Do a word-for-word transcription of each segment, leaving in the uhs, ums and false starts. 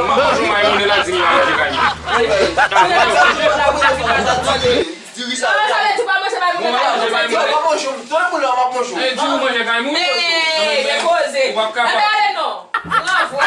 Mwen pa manje mayi moun la di m pa manje kay moun. Diri sa. Sa vle di pa manje mayi moun la. Manje mayi moun. Yo, pa manje, m tonn moun la, m ap manje. Eh, di ou manje kay moun. Men, men koze. Ou p ap kapab. Ann ale non. Bravo.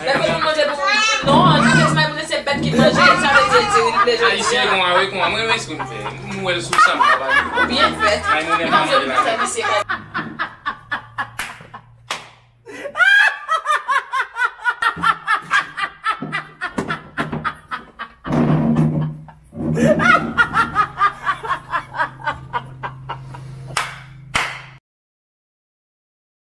Lè ke moun manje pou moun, non, an tout sens, moun se bèt ki manje, sa vle di diri li vle jodi. Ayisyen konsa, wi, konsa. Mwen renmen sa m fè. M wè l sou sa, m pa pale. Ou byen fèt. Ay, moun pa manje la.